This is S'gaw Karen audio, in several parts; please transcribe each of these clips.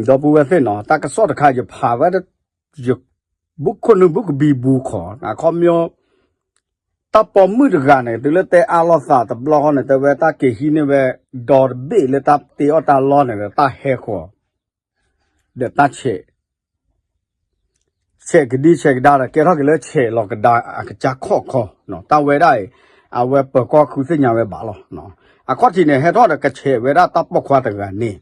ဒီပုၢ်ဝဲၢ်သ့ၣ်နီၤ တၢ်ကစီၣ်တခါယဖးဝဲ ယဘူးခိၣ်နုာ်ဘူးကဘံဘူခီ အခီပညီ တၢ်ပိာ်မုၣ်တဂၤန့ၣ် တုၤလၢတဲအါလိာ်သးတဘျီဃီန့ၣ် တဲဝဲတၢ်က့ၤဟံးန့ၢ်ဝဲ ဒီတဘ့ၣ်လၢတၢ်တ့အီၣ်တၢ်လီၢ်န့ၣ်ဒီး တၢ်ဟဲဃီၤ ဒီးတၢ်ဆဲး ဆဲးကဒံဆဲးကဒါဒီး ကဲထီၣ်က့ၤလၢဆဲးလီၤကဒါအကစၢ်ခီၣ်ခီ, တၢ်ဝဲဒၣ်အံၤ အဝဲပၢၤကီၢ်ဃုသ့ၣ်ညါဝဲဘၣ်လီၤ. အခီၣ်ထံးန့ၣ် ဟဲထီၣ်ဒီးကဆဲးဝဲဒၣ်တၢ်ပိာ်ခွါတဂၤန့ၣ်,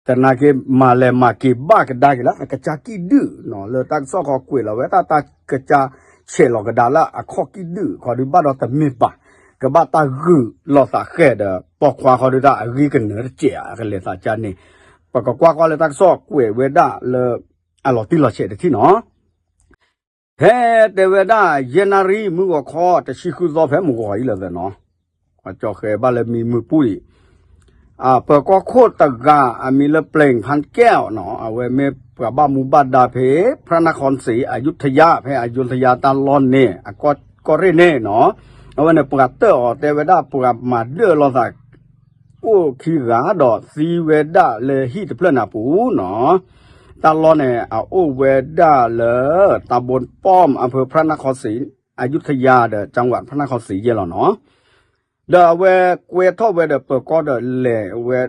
သနာ်က့ မၤလဲၤမၤက့ၤဘၣ်ကဒါက့ၤလၢအကစၢ်ကံၣ်ဒုၣ်နီၤ, လၢတၢ်ကစီၣ်ဃီကွဲးလီၤဝဲဒၣ်တၢ်ကစၢ်ဆဲးလီၤကဒါလၢအခီၣ်ကံၣ်ဒုၣ်ခီဒုး ဘၣ်ဒီးတမ့ၢ်ဘၣ်, ကဘၣ်တၢ်ဂုာ်လိာ်သးဃဲၤဒီး ပိာ်ခွါဃီဒုးတၢ်အဂ့ၤကနၢၤတစဲးအကလဲၤသးကါန့ၣ်, ပကကွၢ်ကွၢ်လၢတၢ်ကစီၣ်ကွဲးဝဲဒၣ်လၢ အလီၤတံၢ်လီၤဆဲးတထံၣ်နီၤ. ဖဲတဲဝဲဒၣ် ယဲၢ်နၣ်ရံၣ်မုၢ်ဂီၤခီ တဆံဃုသီဖဲမုၢ်ဂီၤအံၤလၢာ်သနီၤ, ကၠီဃဲၤဘၣ်လၢမံမုၢ်ပူၤအံၤ, ပၢၤကီၢ်ခိၣ်တဂၤ အမံၤလၢပျ့ၤဖၣ်ကဲနီၤ, အဝဲမ့ၢ်ပှၤဘၣ်မူဘၣ်ဒါဖဲ ဖရၣ်နၣ်ခီစံၣ် အယူထယါ ဖဲအယူထယါတၢ်လီၢ်န့ၣ် အကီၢ်ရ့ၣ်န့ၣ်နီၤ, အဝဲန့ၣ်ပှၤတၢၣ်အီၤတဲဝဲဒၣ် ပှၤမၤဒၢၣ်လိာ်သး အိၣ်ခံဂၤဒီးသံဝဲဒၣ်လၢဟံၣ်တဖျၢၣ်န့ၣ်အပူၤနီၤ, တၢ်လီၢ်န့ၣ် အအိၣ်ဝဲဒၣ်လၢ တၢ်ဘိပီၣ် အဖၢ ဖရၣ်နၣ်ခီစံၣ် အယူထယါဒီး ကၠၣ်ဝး ဖရၣ်နၣ်ခီစံၣ်ယဲၢ်လီၤနီၤ, ဒီးအဝဲကွဲထီၣ်ဝဲဒီးပၢၤကီၢ်ဒီးလဲၤဝဲ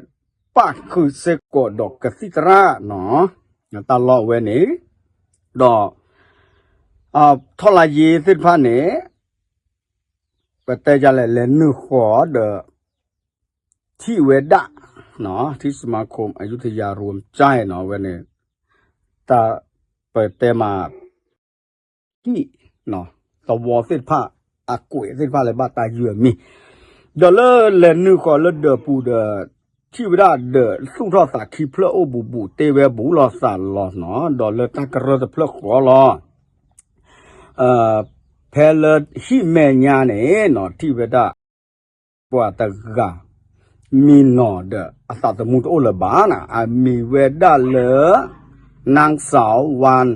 ပၣ်ဃုာ်စ့ၢ်ကီးဒီးကသံၣ်သရၣ်နီၤ, တၢ်လီၢ်အဝဲန့ၣ်, ဒီး ထီၣ်လါယ့သ့ၣ်တဖၣ်န့ၣ် ပတဲယလဲၣ် လဲၤနုာ်ဃီၤဒီး ထံၣ်ဝဲဒၣ် ထံၣ် สมาคมอยุธยารวมใจ နီၤ အဝဲန့ၣ် တၢ်ပတဲမး ထံၣ် သဝီသ့ၣ်တဖၣ် အကွဲးသ့ၣ်တဖၣ်လၢဘၣ်တၢ်ယုၢ်အမံၤ, ဒီးလၢလဲၤနုာ်ဃီၤလၢဒၢးပူၤဒီး ထံၣ်ဝဲဒၣ်ဒီးသူၣ်ထီၣ်သးခံဖျၢၣ်အိၣ်ဘူးဘူးတ့ၢ်ဝဲဘူးလိာ်သးလီၤနီၤ, ဒီးလၢတၢ်ကရၢတဖျၢၣ်ဃီလီၤ ဖဲလၢဟံၣ်မဲာ်ညါန့ၣ်နီၤ ထံၣ်ဝဲဒၣ် ပှၤတဂၤ မံနီၤဒီးအသးသမူတအိၣ်လၢၤဘၣ်နီၤ, အမံၤဝဲဒၣ်လၢ นางสาว วัน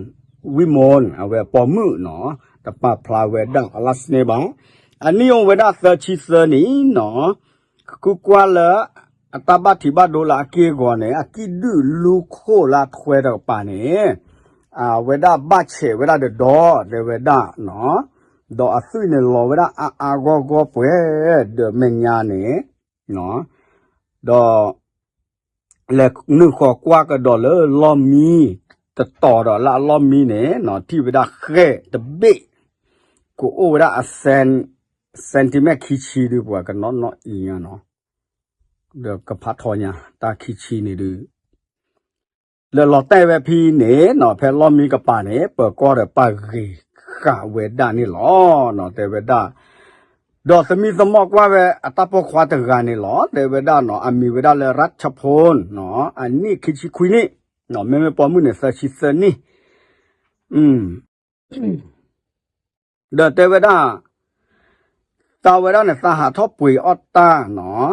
วิมล အဝဲပိာ်မုၣ်နီၤ, တပာ်ဖျါဝဲဒၣ်အလါစန့ဘၣ်, အနံၣ်အိၣ်ဝဲဒၣ်သၢဆံသၢနံၣ်နီၤ, ဃုကွၢ်လၢ အတၢ်ဘၣ်ထံးဘၣ်ဒိလၢအက့ၢ်အဂီၤန့ၣ် အကံၣ်ဒုၣ်လူခိၣ်လၢအထွဲတကပၤန့ၣ် အဝဲဒၣ်ဘၣ်ဆဲးဝဲဒၣ်ဒီးဒီး တဲဝဲဒၣ်နီၤ, ဒီးအသွံၣ်န့ၣ်လီၤဝဲဒၣ်အါအါဂီၢ်ဂီၢ်ပှဲၤ ဒီးမဲာ်ညါန့ၣ်, ဒီး လဲၤနုာ်ဃီၤကွၢ်ကဒီးလၢလီၢ်မံ, တတီၤဒီးလၢအလီၢ်မံန့ၣ်နီၤ ထံၣ်ဝဲဒၣ်ဃဲၣ်တဘ့ၣ်, ကအိၣ်ဝဲဒၣ်အ centimeter ခံဆံဒုး ပှၤကနီၣ်နီၣ်အံၤညါနီၤ, ဒီးကဖးထီညါ တၢ်ခံဆံန့ၣ်ဒုး လၢလီၤတဲာ်ဝဲဖဲန့ၣ်နီၤ ဖဲလီၢ်မံကပၤန့ၣ် ပၢၤကီၢ်ဒီးပာ်ဂ့ၤဃာ်ဝဲဒၣ်န့ၣ်လီၤနီၤ တဲဝဲဒၣ်, ဒီးသမံသမိးကွၢ်ဝဲအတၢ်ပိာ်ခွါတဂၤန့ၣ်လီၤ တဲဝဲဒၣ်နီၤ အမံၤဝဲဒၣ်လၢ ရၣ်ချဖိၣ်နီၤ အနံၣ်ခံဆံခွံနံၣ်, မ့မ့ၢ်ပိာ်မုၣ်န့ၣ် သၢဆံသၢနံၣ် ဒီးတဲဝဲဒၣ်, သးဝဲဒၣ်န့ၣ် သးဟးထီၣ်ပှ့ၤအီၣ်တၢ်နီၤ,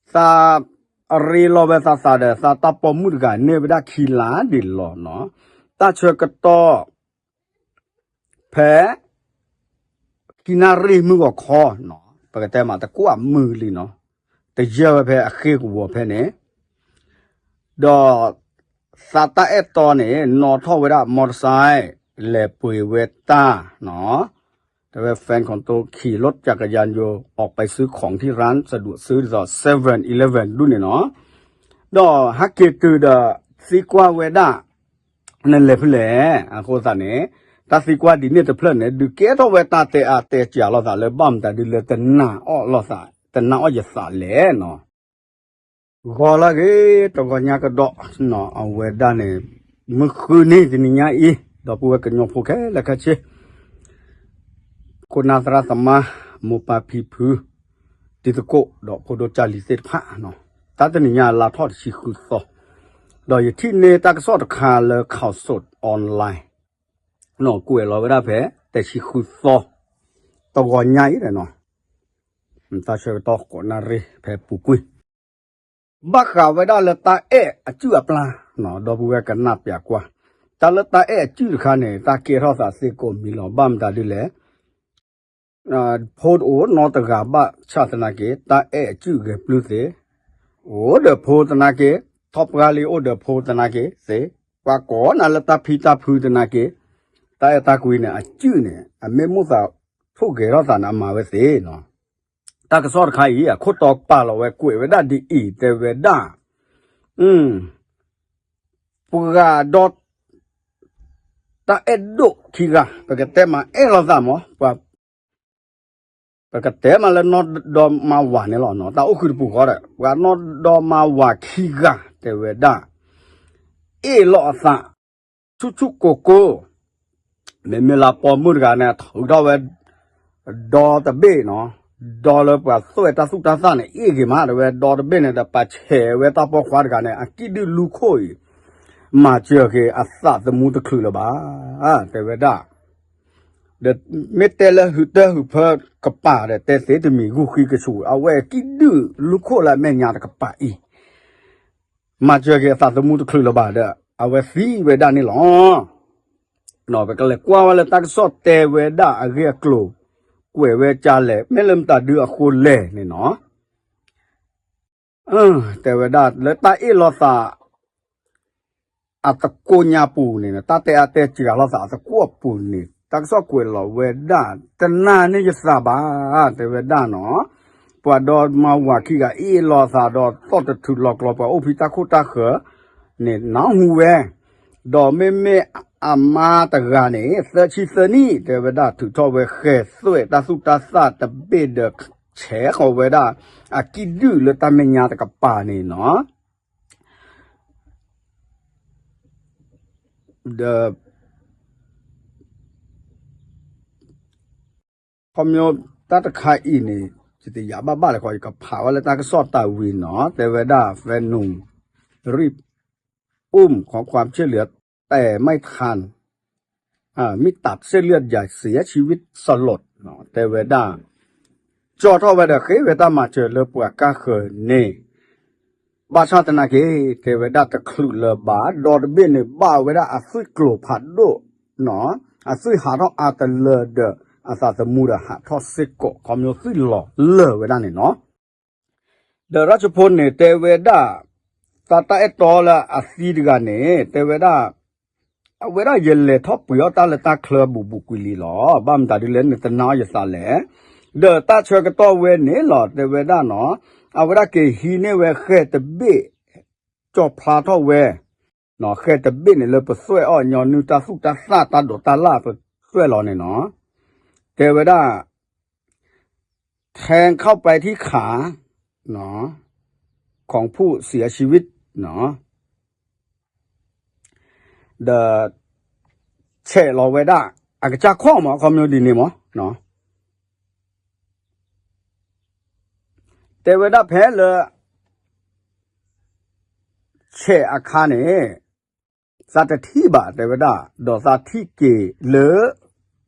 သးရ့လိာ်ဝဲသးသးဒီး သးတၢ်ပိာ်မုၣ်တဂၤန့ၢ်ဝဲဒၣ်ခံလါဒံးလီၤနီၤ, တၢ်ဆၢကတီၢ် ဖဲ ခံနၣ်ရံၣ်မုၢ်ဂီၤခီနီၤ ပကတဲမးတကွၢ်မုာ်လံနီၤ, တယၢၢ်ဝဲဖဲအဃ့ၢ်ကဝီၤဖဲန့ၣ်, ဒီး သးတၢ်အဲၣ်တီန့ၣ် နီၣ်ထီၣ်ဝဲဒၣ် မီၢ်တစဲး လဲၤပှ့ၤဝဲတၢ်နီၤ, တဲဝဲ แฟนของตนขี่รถจักรยานยนต์ออกไปซื้อของที่ร้านสะดวกซื้อ ဒီး seven eleven ဒူၣ်န့ၣ်နီၤ, ဒီးဟဲက့ၤတုၤဒီး သံကွၢ်ဝဲဒၣ် နလဲၤဖဲလဲၣ်, အဃိသတးန့ၣ် တၢ်သံကွၢ်ဒ်န့ၣ်တဖျၢၣ်န့ၣ် ဒုးကဲထီၣ်ဝဲတၢ်တဲအါတဲစှၤလိာ်သးလၢဘၣ်မတၤဒ်လဲၣ် တနာ်အီၣ်ယသးလဲၣ်နီၤ, ဂီၤလၢဂ့ၤ တဂီၤညါကဒီးနီၤ အဝဲဒၣ်န့ၣ် မုၢ်ဃုနံၤတနံၤညါအံၤ ဒီပုၢ်ဝဲၢ်ကညီဖိခဲလၢာ်ခဲဆ့ ခိၣ်နၢ်သရၣ်သမါ မိၢ်ပၢ်ဖံဖု တံၤသကိး ဒီးဖိဒိၣ်ကၢ်လံၤသ့ၣ်တဖၣ်, တၢ်တနံၤညါအလါထီၣ်တဆံဃုသီ, ဒီးယထံၣ်န့ၢ်တၢ်ကစီၣ်တခါလၢ ข่าวสดออนไลน์ ကွဲးလီၤဝဲဒၣ်ဖဲ တဆံဃုသီ တဂီၤညါအံၤနီၤ, တၢ်ဆၢကတီၢ်ဃိးနၣ်ရံၣ်ဖဲပူၤကွံာ် ဘၣ်ဃးဝဲဒၣ်လၢတၢ်အဲၣ်အစုၣ်အပျၢ်, ဒီပုၢ်ဝဲၢ်ကနၣ်ပျးကွၢ်, တၢ်လၢတၢ်အဲၣ်အစုၣ်တခါန့ၣ် တၢ်ကဲထီၣ်သးသ့ကိးမံၤလီၤ ဘၣ်မတၤဒ်လဲၣ်, ဖိတအိၣ်နီတဂၤဘၣ်ဆၣ်သနာ်က့ တၢ်အဲၣ်အစုၣ်ဂဲၤပျုၢ်သ့, အိၣ်ဒီးဖိသနာ်က့, ထီၣ်ပှၢ်လံအိၣ်ဒီးဖိသနာ်က့သ့, ပှၤကိးနၤလၢတၢ်ဖံတၢ်ဖုသနာ်က့, တၢ်အဲၣ်တၢ်ကွံန့ၣ် အစုၣ်န့ၣ် အမ့ၢ်မိၣ်သးထိၣ်ဂဲၤထီၣ်သးန့ၣ် အမၤဝဲသ့နီၤ. တၢ်ကစီၣ်တခါအံၤ အခိၣ်တီပာ်လီၤဝဲကွဲးဝဲဒၣ်ဒ်အံၤ တဲဝဲဒၣ် ပှၤဒီး တၢ်အဲၣ်ဒိၣ်ခံဂၤ ပကတဲမးအဲၣ်လိာ်သးမး, ပှၤ ပကတဲမးလၢနီၢ်ဒီမါဝၤန့ၣ်လီၤ. တၢ်အိၣ်ဃုာ်တပူၤဃီဒီး ပှၤနီၢ်ဒီမါဝၤခံဂၤ တဲဝဲဒၣ် အ့ၣ်လိာ်အသး ဆူၣ်ဆူၣ်ကိၢ်ကိၢ်, မ့မ့ၢ်လၢပိာ်မုၣ်တဂၤန့ၣ် ထုးထီၣ်ဝဲ ဒီတဘ့ၣ်နီၤ, ဒီလၢပှၤသွဲၣ်တၢ်သူၣ်တၢ်သၣ်န့ၣ် အ့ၣ်ဂ့ၤမး တဲဝဲ ဒီတဘ့ၣ်န့ၣ်ဒီး ပာ်ဆဲးဝဲတၢ်ပိာ်ခွါတဂၤန့ၣ် အကံၣ်ဒုၣ်လူခိၣ်အံၤ မၤစၢၤက့ၤအသးသမူတချုးလၢၤဘၣ်, တဲဝဲဒၣ် ဒီးမ့ၢ်တဲလၢဟုတၢ်ဟုဖၢကပၤဒီး တဲသ့တမံၤ ဂုာ်ဃံကဆူၣ် အဝဲကံၣ်ဒုၣ်လူခိၣ်လၢအမဲာ်ညါတကပၤအံၤ မၤစၢၤက့ၤအသးသမူတချုးလၢၤဘၣ်ဒီး အဝဲသံဝဲဒၣ်န့ၣ်လီၤ. ပကလဲၤကွၢ်ဝဲလၢတၢ်ကစီၣ်တဲဝဲဒၣ်အဂ့ၢ်အကျိၤ ကွဲးဝဲကလဲၣ် မ့ၢ်လၢမတၤဒုအဃိလဲၣ်န့ၣ်နီၤ. တဲဝဲဒၣ်လၢတၢ်အ့ၣ်လိာ်သး အသကိးညါပူၤန့ၣ် တၢ်တဲအါတဲစှၤလိာ်သးအသကိးအပူၤန့ၣ် တၢ်ကစီၣ်ကွဲးလီၤဝဲဒၣ် တနာ်န့ၢ်ယသးဘၣ် တဲဝဲဒၣ်နီၤ. ပှၤဒီမါဝၤခံဂၤအ့ၣ်လိာ်သးဒီးသီၣ်တထူးလီၤကျီၤ ပှၤအိၣ်ဖံးတၢ်ခိၣ်တၢ်ဃၢၤန့ၣ် နၢ်ဟူဝဲ ဒီးမ့မ့ၢ်အမါတဂၤန့ၣ် သၢဆံသၢနံၣ် တဲဝဲဒၣ် ထုးထီၣ်ဝဲဃဲၤသွဲၣ်တၢ်သူၣ်တၢ်သၣ်တဘ့ၣ်ဒီး ဆဲးဃီၤဝဲဒၣ် အကံၣ်ဒုၣ်လၢတၢ်မဲာ်ညါတကပၤန့ၣ်နီၤ. ဒီး ခီဖျိတၢ်တခါအံၤန့ၣ် ယတယာ်ဘၣ်ဘၣ်လၢၤခီ ယကဖးဝဲလၢတၢ်ကစီၣ်တၢ်ဝံၤနီၤ တဲဝဲဒၣ် แฟนหนุ่มรีบอุ้มขอความช่วยเหลือแต่ไม่ทัน อ่า มีตับเส้นเลือดใหญ่เสียชีวิตสลด တဲဝဲဒၣ် ကၠီထီၣ်ဝဲဒီးဃ့ဝဲတၢ်မၤစၢၤလၢပှၤကါဃၢၤန့ၣ် ဘၣ်ဆၣ်သနာ်က့ တဲဝဲဒၣ်တချုးလၢၤဘၣ် ဒီတဘ့ၣ်န့ၣ် ဘၣ်ဝဲဒၣ်အသွံၣ်ကျိၤဖးဒိၣ်နီၤ အသွံၣ်ဟးထီၣ်အါတလၢဒီး အသးသမူဒီးဟးထီၣ်စ့ၢ်ကီး ခီဖျိသွံၣ်လီၤလၢာ်ဝဲဒၣ်န့ၣ်နီၤ. ဒီးရၢၣ်ဆိဖိန့ၣ် တဲဝဲဒၣ် သးတၢ်အဲၣ်တီလၢအသံတဂၤန့ၣ် တဲဝဲဒၣ် အဝဲဒၣ်ယလဲၤထီၣ်ပှ့ၤအီၣ်တၢ်လၢတၢ်ချၢဘူးဘူးကွံာ်လံလီၤ. ဘၣ်မတၤဒ်လဲၣ်နတနာ်အီၤယသးလဲၣ်. ဒီးတၢ်ဆၢကတီၢ်ဝဲန့ၣ်လီၤ တဲဝဲဒၣ်နီၤ အဝဲဒၣ်က့ၤဟံးန့ၢ်ဝဲဃဲၤတဘ့ၣ် ကၠီဖျါထီၣ်ဝဲ ဃဲၤတဘ့ၣ်န့ၣ်လၢပသွဲၣ်အီၣ်ညီနုၢ်တၢ်သူၣ်တၢ်သၣ်တၢ်ဒိးတၢ်လၣ်ပသွဲၣ်လီၤန့ၣ်နီၤ တဲဝဲဒၣ် แทงเข้าไปที่ขา ของผู้เสียชีวิต ဒီး ဆဲးလီၤဝဲဒၣ် အကစၢ်ခီၣ်မး ခီဖျိဒ်န့ၣ်မး တဲဝဲဒၣ်ဖဲလၢ ဆဲးအခါန့ၣ် သးတထံၣ်ဘၣ် တဲဝဲဒၣ် ဒီးသးထံၣ်က့ၤလၢ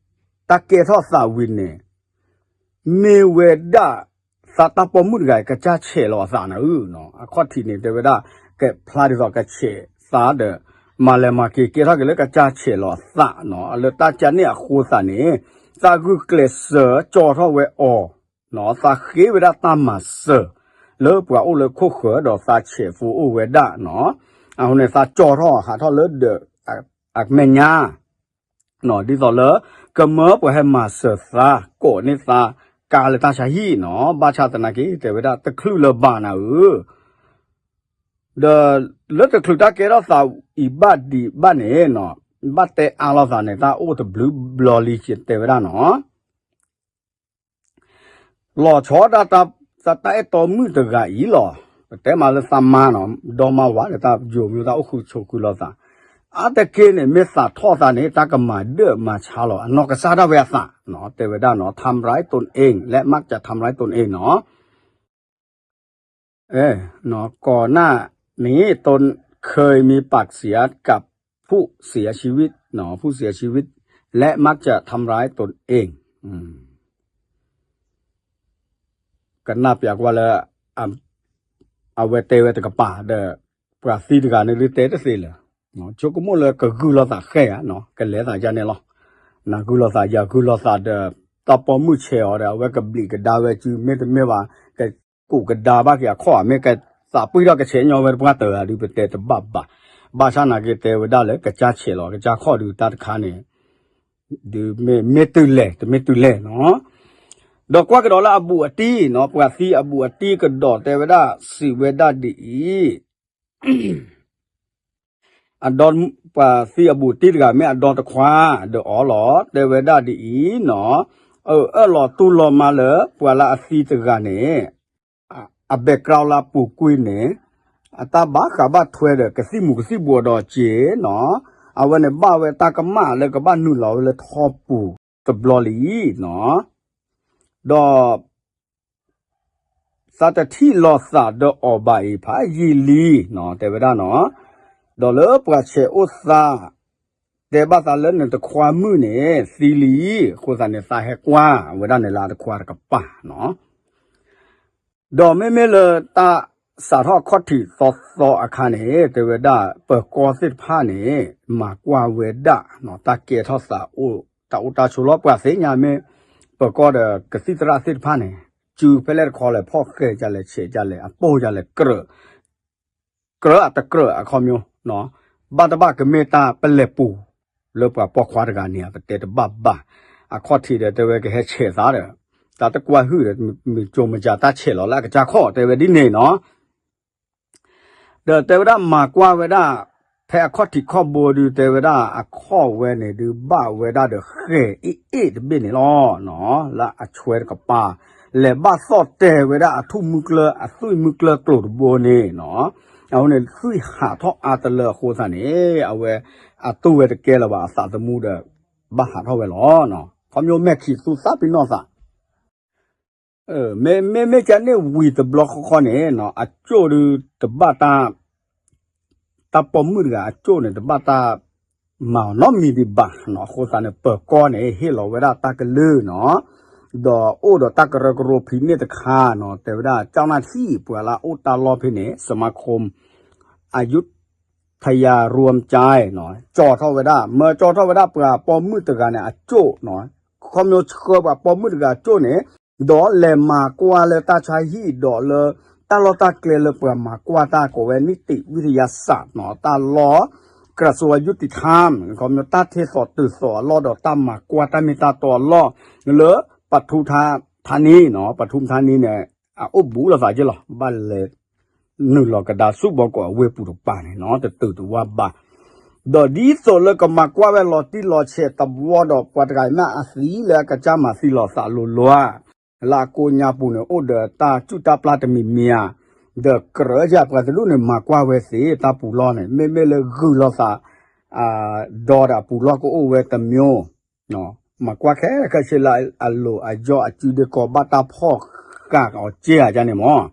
တၢ်ကဲထီၣ်သးဝံၤန့ၣ် မ့ၢ်ဝဲဒၣ် သးတၢ်ပိာ်မုၣ်တဂၤအံၤ ကစၢ်ဆဲးလီၤအသးန့ၣ်ဧၢ, အခီၣ်ထံးန့ၣ် တဲဝဲဒၣ် ကဖျါဒ်သိးကဆဲးသးဒီး မၤလဲၤမၤက့ၤ ကဲထီၣ်က့ၤလၢကစၢ်ဆဲးလီၤအသးနီၤ, လၢတၢ်ကန့ၣ်အဃိသးန့ၣ် သးဂုာ်ကျဲးစၢးကၠီထီၣ်ဝဲအီၤ, သးဃ့ဝဲဒၣ်တၢ်မၤစၢၤ လၢပှၤအိၣ်လၢခိၣ်ဃၢၤဒီးသးဆဲးဖိအိၣ်ဝဲဒၣ်နီၤ, အဃိန့ၣ် သးကၠီထီၣ်ဟးထီၣ်လၢဒၢး အမဲာ်ညါ ဒ်သိးလၢ ကမၢပှၤဟဲမၤစၢၤသး ကိးန့ၢ်သး ကါလၢတၢ်ဆါဟံၣ်နီၤ, ဘၣ်ဆၣ်သနာ်က့ တဲဝဲဒၣ်တချုးလၢၤဘၣ်နၤဧၢ, ဒီးလၢတချုးတၢ်ကဲထီၣ်သးအံၤဘၣ်ဒံးဘၣ်န့ၣ်နီၤ, ဘၣ်တဲအါလိာ်သးန့ၣ် တၢ်အိၣ်တဘျုးဘျီလံ တဲဝဲဒၣ်နီၤ လီၤဆီဒၣ်တၢ် တၢ်အဲၣ်တီမုၣ်တဂၤအံၤလီၤ, ပတဲမးလၢသးမါနီၤ, ဒီမါဝၤဒီးတၢ်ယိၤမံၤတၢ်အိၣ်ဃုာ်ဆိးဃုာ်လိာ်သး, အါတက့ၢ်န့ၣ် မ့ၢ်သးထီၣ်သးန့ၣ် တၢ်ကမၤဒၢၣ်မၤဆါလီၤ, အနီၢ်ကစၢ်ဒၣ်ဝဲအသး, တဲဝဲဒၣ်နီၤ ทำร้ายตนเอง และมักจะทำร้ายตนเอง နီၤ ก่อนหน้านี้ตนเคยมีปากเสียงกับผู้เสียชีวิต เนาะ ผู้เสียชีวิต และมักจะทำร้ายตนเอง ကနၣ်ပျးကွၢ်လၢ အဝဲတဲဝဲတကပၤဒီး ပှၤသံတဂၤန့ၣ် ဒုးတဲတသ့လၢၤ, ဆိကမိၣ်လၢကဂုာ်လိာ်သးဃဲဧါ, ကလဲၤသးယါန့ၣ်လီၤ, နဂုာ်လိာ်သးယၤ ဂုာ်လိာ်သးဒီး တၢ်ပိာ်မုၣ်ဆဲးအီၤဒီး အဝဲကဘျံးကဒါဝဲစု မ့တမ့ၢ်ဘၣ် ကကူးကဒါဘၣ်က့ၤအခီၣ်ဧါ, မ့ၢ်က သးပှံၢ်ထီၣ်ကဆဲးညီဝဲတပှၢ်တၢၢ်ဧါဒုး ပတဲတဘၣ်ဘၣ်. ဘၣ်ဆၣ်နာ်က့တဲဝဲဒၣ်လၢကစၢ်ဆဲးလီၤ ကစၢ်ခီၣ်ဒုးတၢ်တခါန့ၣ် ဒုးမ့ၢ်မ့ၢ်တုၤလဲၣ် တမ့ၢ်တုၤလဲၣ်နီၤ. ဒီးကွၢ်ကဒီးလၢအဘူးအတံၢ်နီၤ ပှၤသံအဘူးအတံၢ်ကဒီးတဲဝဲဒၣ် စံးဝဲဒၣ်ဒ်အံၤ အဒီ ပှၤသံအဘူးအတံၢ်တဂၤမ့ၢ်အဒီတခွါဒီးအီၤလီၤ တဲဝဲဒၣ်ဒ်အံၤနီၤ, အၢၣ်လီၤတူၢ်လိာ်မးလၢပှၤလၢအသံတဂၤန့ၣ် အbackgroundလၢအပူၤကွံာ်န့ၣ် အတၢ်ဘၣ်ဃးဘၣ်ထွဲဒီးကသံၣ်မူၤကသံၣ်ဘှီးဒီးက့ၤနီၤ, အဝဲန့ၣ်ဘၣ်ဝဲတၢ်ကမၣ်လၢကဘၣ်နုာ်လီၤဝဲလၢထီပူၤတဘျီလံနီၤ. ဒီး သးတထံၣ်လိာ်သးဒီးအီၤဘၣ်အံၤ ဖးယံာ်လံနီၤ တဲဝဲဒၣ်နီၤ, ဒီးလၢပှၤဆဲးအိၣ်သး တဲဘၣ်သးလၢနတခွါမုၣ်န့ၣ် သံလံ, အဃိသတးန့ၣ် သးဟဲကွၢ်ဝဲဒၣ်န့ၣ်လၢအတခွါတကပၤနီၤ. ဒီးမ့မ့ၢ်လၢတၢ်စးထီၣ်အခီၣ်ထံးသီသီအခါန့ၣ် တဲဝဲဒၣ် ပၢၤကီၢ်သ့ၣ်တဖၣ်န့ၣ် မၤကွၢ်ဝဲဒၣ်နီၤ တၢ်ကဲထီၣ်သးအိၣ် တၢ်အိၣ်တၢ်ဆိးလီၤ ပှၤသ့ၣ်ညါမ့ၢ် ပၢၤကီၢ်ဒီးကသံၣ်သရၣ်သ့ၣ်တဖၣ်န့ၣ် စုဖဲလဲၣ်တခီလဲၣ် ဖီၣ်ဃဲးဒ်လဲၣ် ဆဲးဒ်လဲၣ် အပိၢ်ဒ်လဲၣ် ကြၢး ကြၢးအတကြၢးအခီပညီနီၤ, ဘၣ်တဘၣ်ကမ့ၢ်တၢ်ပလဲၤပူၤ လၢပှၤပိာ်ခွါတဂၤန့ၣ် ပတဲတဘၣ်ဘၣ်, အခီၣ်ထံးဒီးတဲဝဲကဟဲဆဲးသးဒီး တၢ်တကွၢ်ဟုၣ်ဒီး မုၢ်ကၠိမုၢ်ကၠၢ်တၢ်ဆဲးလီၤလၢအကစၢ်ခီၣ် တဲဝဲဒ်န့ၣ်နီၤ. ဒီးတဲဝဲဒၣ်မၤကွၢ်ဝဲဒၣ် ဖဲအခီၣ်ထံးခီၣ်ဘိဒုး တဲဝဲဒၣ်အခီၣ်ဝဲန့ၣ်ဒုး ဘၣ်ဝဲဒၣ်ဒီးဃဲၤအ့ၣ်အ့ၣ်တဘ့ၣ်န့ၣ်လီၤနီၤ, လၢအဆွဲတကပၤ လဲၤဘၣ်သီၣ်တဲာ်ဝဲဒၣ်အထူၣ်မုၢ်ကျၢၢ် အသွံၣ်မုၢ်ကျၢၢ်ကျိၤတဘိန့ၣ်နီၤ, အဝဲန့ၣ်သွံၣ်ဟးထီၣ်အါတလၢအဃိသတးန့ၣ် အဝဲ အတူၢ်ဝဲတကဲလၢၤဘၣ် အသးသမူဒီး ဘၣ်ဟးထီၣ်ဝဲလီၤ. ခီပညီမဲာ်ခံးသူသးပ့ၤနီၣ်သး မ့မ့ၢ်ကန့ၣ်ဝံၤတဘျီဃီဃီန့ၣ်နီၤ အကၠိၣ်ဒုးတဘၣ်တၢ် တၢ်ပိာ်မုၣ်တဂၤအကၠိၣ်န့ၣ် တဘၣ်တၢ်မၤအီၤနီတမံၤဒံးဘၣ်နီၤ, အဃိသတးန့ၣ် ပၢၤကီၢ်န့ၣ် ဟ့ၣ်လီၤဝဲဒၣ်တၢ်ကလုၢ်နီၤ, ဒီးအိၣ်ဒီးတၢ်ကရၢကရိဖံးန့ၢ်တခါနီၤ, တဲဝဲဒၣ် เจ้าหน้าที่ ပှၤလၢအအိၣ်တၢ်လီၢ်ဖဲန့ၣ် สมาคม อยุธยารวมใจနီၤ ကၠီထီၣ်ဝဲဒၣ် မၢကၠီထီၣ်ဝဲဒၣ်ပှၤပိာ်မုၣ်တဂၤန့ၣ် အကၠိၣ်နီၤ, ခီပညီဆှၢပှၤပိာ်မုၣ်တဂၤအကၠိၣ်န့ၣ် ဒီးလဲၤမၤကွၢ်လၢတၢ်ဆါဟံၣ်ဒီးလၢ တၢ်လီၢ်တၢ်ကျဲလၢပှၤမၤကွၢ်တၢ်ကိးဝဲ นิติวิทยาศาสตร์နီၤ, တၢ်လီၢ် กระทรวงยุติธรรม ခီပညီတၢ်ထဲသိးတုၤသိးအလီၢ်ဒီးတၢ်မၤကွၢ်တၢ်မ့ၢ်တၢ်တီအလီၢ် လၢ ပทุมธานีနီၤ, ပทุมธานีန့ၣ် အအိၣ်ဘူးလိာ်သးက့လီၤ, ဘၣ်လဲၤ နုာ်လီၤကဒါဆူၣ်ဘီကီးအဝ့ၢ်ပူၤတကပၤန့ၣ်နီၤ, တတုၤတဝါဘၣ်. ဒီးဒ်သိးလၢကမၤကွၢ်ဝဲလီၤတံၢ်လီၤဆဲးတဘျီဒီး ပှၤတဂၤအံၤမ့ၢ်အသံလၢအကစၢ်မၤသံလီၤသးလိၤလိၤဧါ, လၢအကိးညါပူၤန့ၣ် အိၣ်ဒီးတၢ်စူၣ်တၢ်ပျၢ်တမံၤမံၤဧါ, ဒီးကြၢးယၤပှၤတဒူၣ်န့ၣ် မၤကွၢ်ဝဲသ့ၣ်တၢ်ပူၤလီၢ်န့ၣ် မ့မ့ၢ်လၢဂုာ်လိာ်သး ဒီးဒီးအပူၤလီၢ်ကအိၣ်ဝဲတမျိုး မၤကွၢ်ခဲခဲဆ့လၢအလိၤအယီၢ်အစုဒ့ကီး ဘၣ်တၢ်ဖီၣ်ဃာ်အီၤကဲဧါန့ၣ်မၢ်.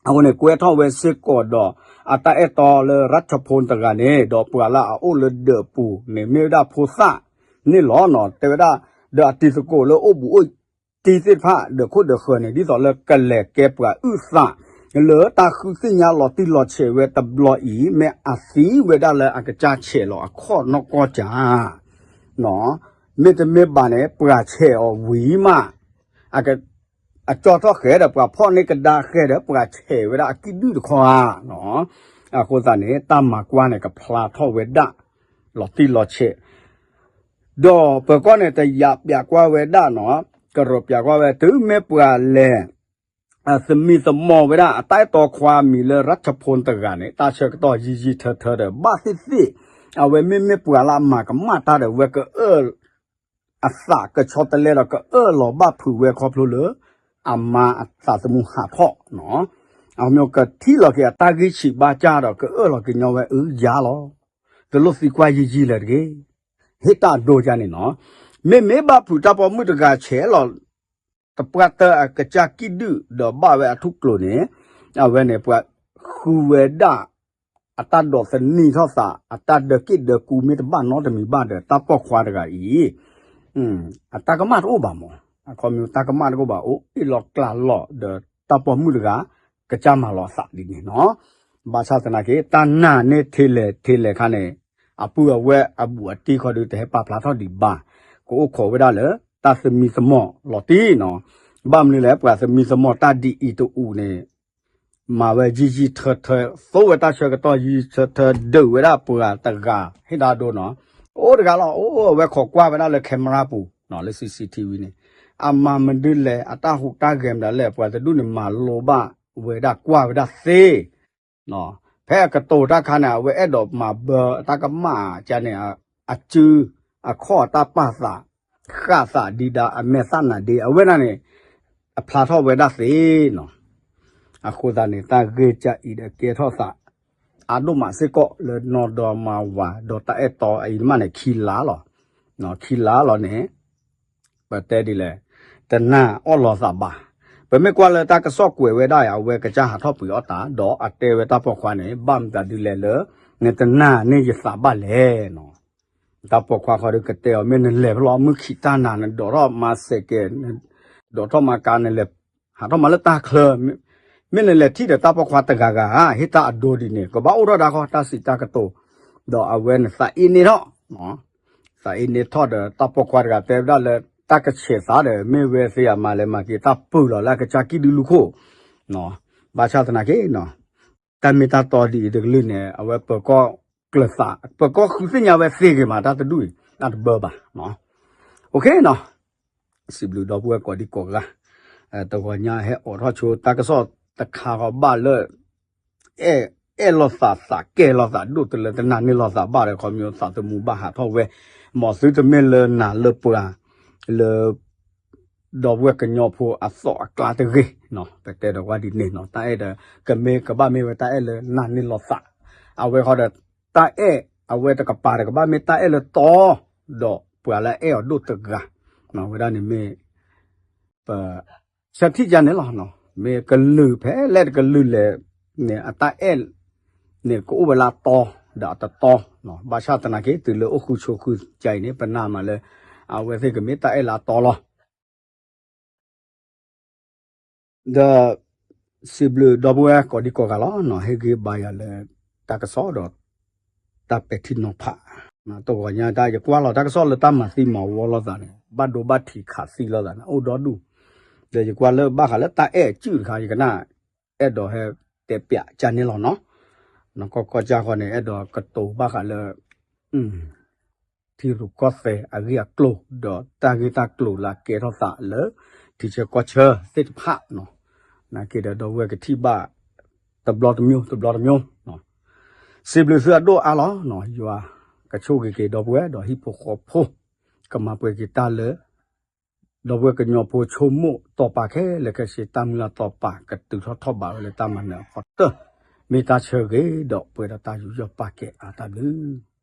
အဃိန့ၣ် ကွဲးထီၣ်ဝဲစ့ၢ်ကီးဒီး အတၢ်အဲၣ်တီလၢ ရၢၣ်ခၠဖိၣ် တဂၤန့ၣ် ဒီးပှၤလၢအအိၣ်လၢဒၢးပူၤန့ၣ် မ့ၢ်ဝဲဒၣ်ဖိသၣ်န့ၣ်လီၤနီၤ. တဲဝဲဒၣ် ဒီးအတံၤသကိးလၢအိၣ်ဘူးအိၣ်တံၢ်သ့ၣ်တဖၣ် ဒၢးခိၣ်ဒၢးဃၢၤန့ၣ် ဒ်သိးလၢကလဲၤကဲပှၤအုၣ်သး လၢတၢ်ဃုသ့ၣ်ညါလီၤတံၢ်လီၤဆဲးဝဲတဘျီအံၤ မ့ၢ်အသံဝဲဒၣ်လၢအကစၢ်ဆဲးလီၤအခီၣ်နီၢ်ကီၢ်ကၢ် မ့တမ့ၢ်ဘၣ်န့ၣ် ပှၤဆဲးအီၤဝံၤမး အက အကၠီထီၣ်ဃဲဒီးပှၤဖီၣ်န့ၢ်ကဒါဃဲဒီးပှၤဆဲးဝဲဒၣ်အကံၣ်ဒုၣ်တခီဧါ. အဃိသတးန့ၣ် တၢ်မၤကွၢ်န့ၣ် ကဖျါထီၣ်ဝဲဒၣ် လီၤတံၢ်လီၤဆဲး ဒီးပၢၤကီၢ်န့ၣ် တယာ်ပျးကွၢ်ဝဲဒၣ်နီၤ, ကရၢပျးကွၢ်ဝဲ တုၤမ့ၢ်ပှၤလဲၤ သမံသမိးဝဲဒၣ် အတၢ်အဲၣ်တီခွါမံၤလၢ ရၢၣ်ခၠဖိၣ် တဂၤန့ၣ် တၢ်ဆၢကတီၢ်ယံာ်ယံာ်ထၢထၢဒီး ဘၣ်သ့ၣ်သ့ၣ် အဝဲမ့မ့ၢ်ပှၤလၢအမၤကမၣ်တၢ်ဒီး ဝဲကအၢၣ် အသးကဆီတလဲဒီး ကအၢၣ်လီၤဘၣ်ဖုးဝဲခီဖျိလၢ အမါအသးသမူဟးထီၣ်နီၤ, အမ့ၢ်ကထံၣ်လီၤက့ၤအတၢ်ဂံၢ်ဆံးဘါစၢ်ဒီး ကအၢၣ်လီၤကညီဝဲအုယၤလီၤ, တလိၣ်သံကွၢ်ယံာ်ယံာ်လၢၤတဂ့ၤ, ဟ့ၣ်တၢ်အဒိယါန့ၣ်နီၤ, မ့မ့ၢ်ဘၣ်ဖုးတၢ်ပိာ်မုၣ်တဂၤဆဲးလီၤ တပှၢ်တၢၢ်အကစၢ်ကံၣ်ဒုၣ်ဒီးဘၣ်ဝဲအထူၣ်ကျိၤန့ၣ်, အဝဲန့ၣ်ပှၤဃုဝဲဒၣ် အတၢ်ဒိးသန့ၤထီၣ်သး အတၢ်ဒၢးက့ၣ်ဒၢးကူမ့ၢ်တဘၣ်နီတမံၤဘၣ်ဒီး တၢ်ပိာ်ခွါတဂၤအံၤ အတၢ်ကမၣ်တအိၣ်ဘၣ်မး, အခီပညီတၢ်ကမၣ်တအိၣ်ဘၣ် အိၣ်အ့ၣ်လီၤကျးလီၤဒီးတၢ်ပိာ်မုၣ်တဂၤ ကစၢ်မၤလီၤအသးဒ်န့ၣ်နီၤ, ဘၣ်ဆၣ်သနာ်က့ တၢ်နာ်န့ၢ်ထဲလဲၣ်ထဲလဲၣ်ခါန့ၣ် အပုၢ်အဝဲၢ်အဘူးအတံၢ်ခီဒုးတဟဲပာ်ဖျါထီၣ်ဒံးဘၣ်, ကအိၣ်ခိးဝဲဒၣ်လၢ တၢ်သမံသမိးလီၤတံၢ်နီၤ, ဘၣ်မနုၤလဲၣ် ပှၤသမံသမိးတၢ်ဒ်အံၤတအူးန့ၣ် မၤဝဲယံာ်ယံာ်ထၢထၢ သိဝဲတၢ်ဆၢကတီၢ်ယံာ်ထၢထၢ ဒုးဝဲဒၣ်ပှၤတဂၤ ဟ့ၣ်ဒၣ်ဒိနီၤ, အိၣ်တဂၤလီၤ အိၣ်အဝဲခိးကွၢ်ဝဲဒၣ်လၢ camera ပူၤနီၤ လၢ CCTV န့ၣ်, အမၤမနုၤလဲၣ် အတၢ်ဟူးတၢ်ဂဲၤမနုၤလဲၣ် ပှၤတဒူၣ်န့ၣ် မၤလိဘၣ်ဝဲဒၣ်ကွၢ်ဝဲဒၣ်သ့ ဖဲအကတိၤတၢ်ခါန့ၣ် အဝဲအဲၣ်ဒိးမၤဘၢအတၢ်ကမၣ်ကန့ၣ် အစု အခီၣ်အတၢ်ပာ်သး ဃၣ်သးဒံးဒၣ် အမဲာ်သၣ်နၤဒ့ အဝဲဒၣ်န့ၣ် အဖျါထီၣ်ဝဲဒၣ်သ့နီၤ. အဃိသတးန့ၣ် တၢ်ဂ့ၢ်ကၢ်အံၤဒီးကဲထီၣ်သး အဒိၣ်မးစ့ၢ်ကီးလၢနီၢ်ဒီမါဝၤ ဒီးတၢ်အဲၣ်တီအံၤမးန့ၣ် ခံလါလီၤ. ခံလါလီၤန့ၣ် ပတဲဒ်လဲၣ်, တနာ်အီၣ်လီၤသးဘၣ်. ပမ့ၢ်ကွၢ်လၢတၢ်ကစီၣ်ကွဲးဝဲဒၣ်အံၤ အဝဲကစၢ်ဟးထီၣ်ပှ့ၤအီၣ်တၢ် ဒီးအတဲဝဲတၢ်ပိာ်ခွါန့ၣ် ဘၣ်မတၤဒ်လဲၣ်လၢ နတနာ်န့ၢ်ယသးဘၣ်လဲၣ်နီၤ. တၢ်ပိာ်ခွါဃီဒီးကတဲအီၤ မ့ၢ်နလဲၤဖဲလဲၣ် မုၢ်ခံးတၢ်နၤ နဒိးထီၣ်မၤစဲးကဲး ဒိးထီၣ်မၤကါ နလဲၤ ဟးထီၣ်မၤလၢတၢ်ချၢ မ့ၢ်နလဲၤထံၣ်ဒီးတၢ်ပိာ်ခွါတဂၤဂၤဧါ ဟ့ၣ်တၢ်အဒိဒ်န့ၣ် ကဘၣ်အိၣ်ထီၣ်ဒၣ်ဃီ တၢ်စံးတၢ်ကတိၤ, ဒီးအဝဲန့ၣ်သးအ့န့ၢ်ထီၣ် သးအ့န့ၢ်ထီၣ်ဒီး တၢ်ပိာ်ခွါတဂၤတဲဝဲဒၣ်လၢ တၢ်ကဆဲးသးဒီး မ့ၢ်ဝဲသ့ၣ်အမၤလဲၤမၤက့ၤတၢ်ပၢၢ်လီၤလၢအကစၢ်ကံၣ်ဒုလူၢ်ခိၣ်, ဘၣ်ဆၣ်သနာ်က့နီၤ တၢ်မ့ၢ်တၢ်တီဒ်အံၤတကလုာ်န့ၣ် အဝဲပၢၤကီၢ်ကျၢၤသး ပၢၤကီၢ်ဃုသ့ၣ်ညါဝဲသ့ဂ့ၤမး တၢ်တဒူၣ်အံၤ တၢ်တဘၢဘၣ်. အိၣ်ခ့နီၤ စံးဘျုးဒီပုၢ်ဝဲၢ်ကိးဒံကိးဂၤ, တဂီၤညါဟဲအိးထီၣ်ဆိတၢ်ကစီၣ်တခါဃီဘၣ်လၢ အဲၣ် အဲၣ်လိာ်သးသးကဲလိာ်သးဒိၣ်တလၢ တနာ်န့ၢ်လိာ်သးဘၣ်ဒီး ခီမ့ၢ်သးသမူဘၣ်ဟးထီၣ်ဝဲ, မ်သုတမ့ၢ်လၢနၤလၢပှၤ လၢ ဒီပုၢ်ဝဲၢ်ကညီဖိအသီၣ်အကျါတဂ့ၤ, ပတဲဒီးဝဲဒ်န့ၣ်နီၤ တၢ်အဲၣ်ဒီး ကမ့ၢ်ကဘၣ်မ့ၢ်ဝဲတၢ်အဲၣ်လၢနၢ်န့ၢ်လိာ်သး, အဝဲဃီဒီး တၢ်အဲၣ် အဝဲတကပၤဒီးကဘၣ်မ့ၢ်တၢ်အဲၣ်လၢတီ ဒီးပှၤလၢအအဲၣ်အီၤဒိၣ်တဂၤ, ဝဲဒၣ်န့ၣ်မ့ၢ် ပ ဆၢထံၣ်ကန့ၣ်လီၤ, မ့ၢ်ကလုာ်ဖဲလဲၣ်တကလုာ်လဲၣ်န့ၣ် အတၢ်အဲၣ်န့ၣ် ကအိၣ်ဝဲလၢအတီ ဒီးအတတီ, ဘၣ်ဆၣ်သနာ်က့ တုၤလၢအိၣ်ဃုဆိဃုကါအံၤန့ၣ် ပနာ်မးလၢ အဝဲသ့ၣ်ကမ့ၢ်တၢ်အဲၣ်လၢအတီလီၤ. ဒီး စံးဘျုးဒီပုၢ်ဝဲၢ်ကိးဒံကိးဂၤလီၤ, ဟ့ၣ်ဂံၢ်ဘါယၤလၢ တၢ်ကစီၣ်ဒီး တၢ်ပဲာ်ထံနီၤဖး, တဂီၤညါတၢ်ယကွၢ်လီၤတၢ်ကစီၣ်လၢတၢ်မၤသံမၤဝီလိာ်သးန့ၣ် ဘၣ်ဒိဘၣ်ထံးခးသံလိာ်သးန့ၣ် အိၣ်ဒီဒူၣ်, ဒီးယကွၢ်လၢဘၣ်ဃးလၢတၢ်အဲၣ်အစုၣ်တခါ ယကနၣ် အဲၣ်ဒိးဟဲတဲပၠးကန့ၣ်လီၤနီၤ, နကီၢ်ကီၢ်ကၢ်ဃီန့ၣ် အဲၣ်ဒိးကတိၤဘၣ်ဃးလၢ ထံရူၢ်ကီၢ်သဲးအဂ့ၢ်အကျိၤ ဒီးတၢ်ဂ့ၢ်တၢ်ကျိၤလၢအကဲထီၣ်သးလၢ ထံဆၢကီၢ်ဆၢသ့ၣ်တဖၣ်, နာ်က့ဒီးဒီပုၢ်ဝဲၢ်ကထံၣ်ဘၣ် တဘျီတမျိုး တဘျီတမျိုး, စံးဘျုးသုအဒိၣ်အါလီၤ, ယွၤကဆိၣ်ဂ့ၤက့ၤဒီပုၢ်ဝဲၢ်ဒီးဟံၣ်ဖိဃီဖိ, ကမၤပှဲၤက့ၤတၢ်လၢ ဒီပုၢ်ဝဲၢ်ကညီဖိဆိကမိၣ်တီၢ်ပာ်ခဲလၢာ်ခဲဆ့ တၢ်မုၢ်လၢ်တီၢ်ပာ် ကတုၤထီၣ်ထီၣ်ဘးဝဲလၢတၢ်မၤနၢၤအဖီတၢၢ်, မ့ၢ်တၢ်ဆၢဂ့ၤဒီးပှဲၤဒီးတၢ်ယူးယီၣ်ပာ်ကဲအါတၢ်ဘျုး